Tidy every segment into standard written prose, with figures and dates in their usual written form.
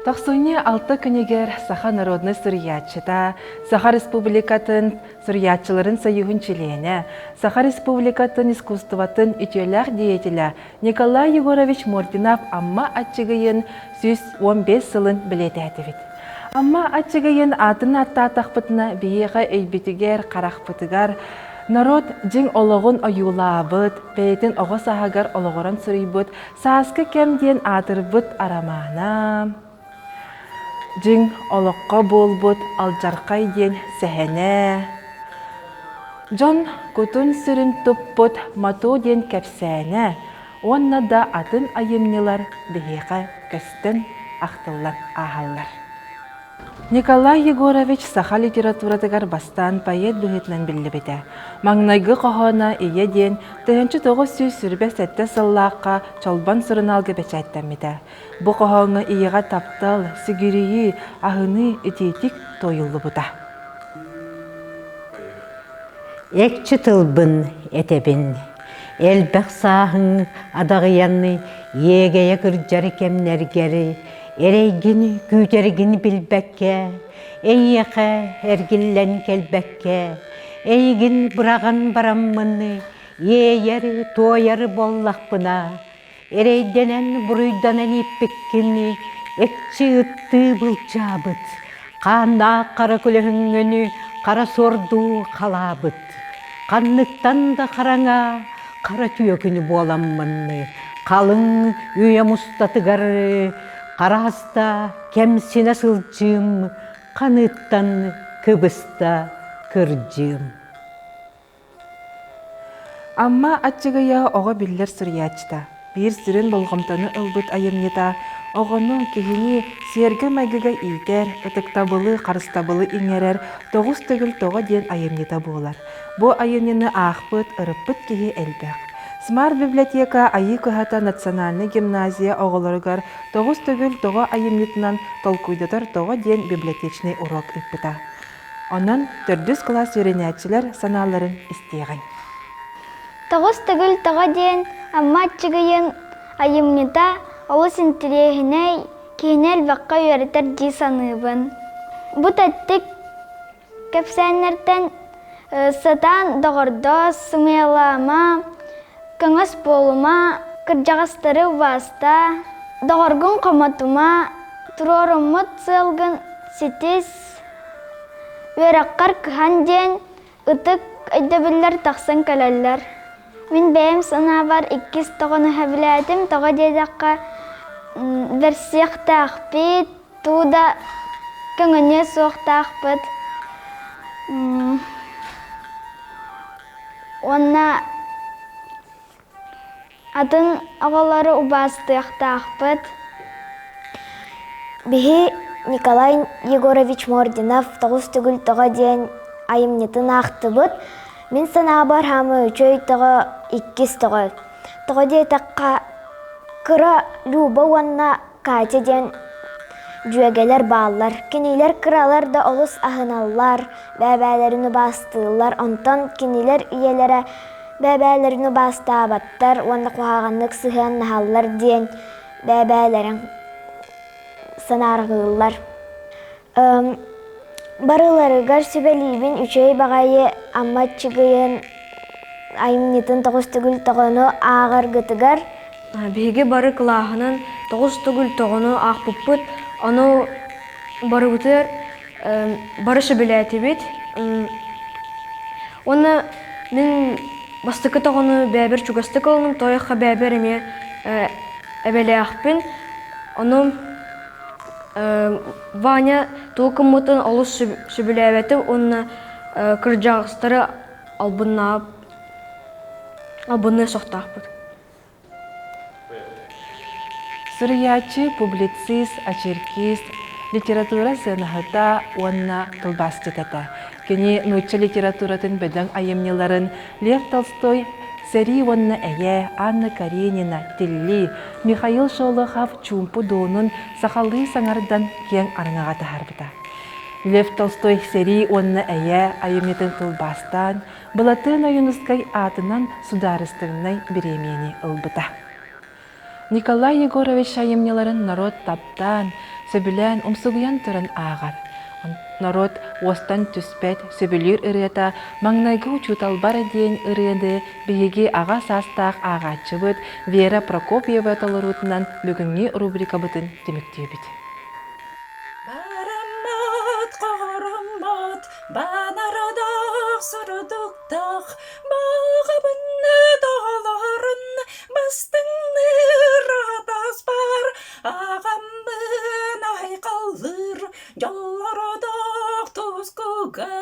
Тохсунньу алта күнүгэр саха народнай суруйааччыта, Саха Республикатын суруйааччыларын союһун чилиэнэ, Саха Республикатын искусствотын үтүөлээх деятелэ Николай Егорович Мординов Амма Аччыгыйын 115 сылын бэлиэтээтибит. Амма Аччыгыйын аатын ааттаатахпытына биһиэхэ өйбүтүгэр, харахпытыгар народ дьиҥ олоҕун ойуулаабыт, бэйэтин оҕо сааһыгар олоҕуран суруйбут Сааскы кэм диэн аатырбыт арамаана, дьиҥ олоххо буолбут алдьархай диэн сэһэнэ, дьон кутун-сүрүн туппут Мату диэн кэпсээнэ уонна да атын айымньылар биһиэхэ көстөн ахтыллан ааһаллар. Николай Егорович саха литературатыгар бастаан поэт быһыытынан биллибитэ. Маҥнайгы хоһооно «Ийэ» диэн 1927 сыллаахха Чолбон сурунаалга бэчээттэммитэ. Бу хоһооҥҥо ийэҕэ таптал, сүгүрүйүү, аһыныы итиитик туойуллубута. Экчи тылбын этэбин, элбэх сааһыҥ адаҕыйан иэгэйэ кырдьар кэмнэргэр Эрэйгин күүтэргин билбэккэ, эйиэхэ эргиллэн кэлбэккэ, эйигин быраҕан бараммын иэйэр, туойар буоллахпына, эрэйдэнэн буруйданан ииппиккин экчи ыттыы былдьаабыт, хааннаах хара көлөһүҥҥүнү хара суордуу халаабыт, ханныктан да хараҥа хара түөкүнү буоламмын халыҥ үйэм устатыгар хараста кэмсинэ сылдьыым, ханыыттан кыбыста кырдьыым. Амма Аччыгыйа оҕо биллэр суруйааччыта. Биир сүрүн болҕомтону ылбыт айымньыта оҕону, киһини сиэргэ-майгыга иитэр, ытыктабылы, харыстабылы иҥэрэр Тоҕус төгүл тоҕо диэн айымньыта буолар. Бу айымньыны аахпыт, ырыппыт киһи элбэх. Смарт библиотека Айыы кыһата национальнай гимназия оҕолоругар Тоҕус төгүл тоҕо айымньытынан толкуйдатар тоҕо диэн библиотечнай урок ыыппыта. Онон төрдүс кылаас үөрэнээччилэр санааларын истиэҕиҥ. Тоҕус төгүл тоҕо диэн Амма Аччыгыйын айымньыта олус интэриэһинэй, киһини элбэххэ үөрэтэр дии саныыбын. Бу тэттик кэпсээннэртэн сатаан доҕордоос, сымыйалаама, көҥөс буолума, кырдьаҕастары убаастаа, доҕоргун хомотума, туруоруммут сыалгын ситис, үөрэххэр кыһан диэн ытык өйдөбүллэр тахсан кэлэллэр. Мин бэйэм санаабар иккис тоҕону сөбүлээтим, тоҕо диэтэххэ бэрсиэхтээхпит, туу да көҥөнүө суохтаахпыт уонна атын оҕолору убаастыахтаахпыт. Биһи Николай Егорович Мординов «Тоҕус төгүл тоҕо» диэн айымньытын аахтыбыт. Мин санаабар хаамыы үчүгэй тоҕо иккис тоҕо. Тоҕо диэтэххэ, кыра Люба уонна Катя диэн дьүөгэлэр бааллар. Кинилэр кыралар да олус аһыналлар, бэйэ-бэйэлэрин убаастыыллар. Онтон кинилэр ийэлэрэ бэйэ-бэйэлэрин убаастаабаттар уонна куһаҕаннык сыһыаннаһаллар диэн бэйэ-бэйэлэрин санаарҕыыллар. Барыларыгар сүбэлиибин үчүгэй баҕайы Амма Аччыгыйын айымньытын тоҕус төгүл тоҕону ааҕаргытыгар. Биһиги бары кылааһынан тоҕус төгүл тоҕону аахпыппыт, ону барыбытыгар бары сөбүлээтибит. Уонна мин бастакы тоҕону бэйэбэр чугастык ылыным, тойоххо бэйэбэр эмиэ эбэлээхпин. Ону Ваня тугу гыммытын олус сөбүлээбэтим уонна кырдьаҕастары албыннаабыт албынныа суохтаахпыт. Суруйааччы, публицист, очеркист, литература сыанаһыта уонна тылбаасчыт этэ. Кини нуучча литературатын бөдөҥ айымньыларын Лев Толстой «Сэрии уонна эйэ», Анна Каренина, «Тиллии», Михаил Шолохов «Чуумпу дуонун» сахалыы саҥардан киэҥ араҥаҕа таһаарбыта. Лев Толстой «Сэрии уонна эйэ» айымньытын тылбаастаан, Былатыан Ойуунускай аатынан судаарыстыбаннай бириэмийэни ылбыта. Николай Егорович айымньыларын норуот таптаан, сөбүлээн умсугуйан туран ааҕар. Норуот уостан түспэт, сөбүлүүр ырыата «Маҥнайгы учууталбар» диэн ырыаны биһиги аҕа саастаах ааҕааччыбыт Вера Прокопьева толоруутунан бүгүҥҥү рубрикабытын түмүктүүбүт. Бараммат, хороммот, банарадах сурдуктах, Баҕабын тоҕолорун бастыҥныыр атаспар, Аҕаммын айхаллыыр дьоллордоох тускуга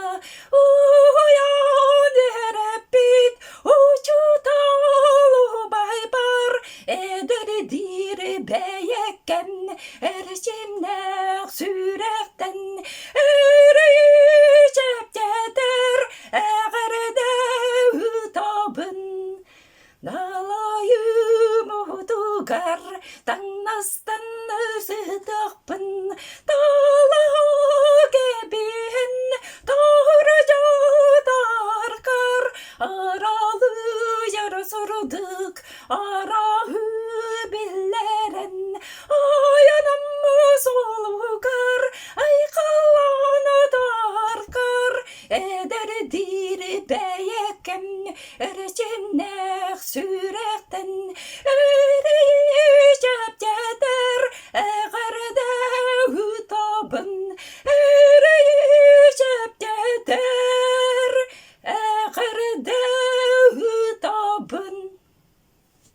Уһуйан эрэппит учуутал убайбар Эдэрдиир бэйэккэм эрчимнээх сүрэхтэн Өрүү чэпчэтэр эҕэрдэ ыытабын Далайым уутугар таҥнастан сытахпын.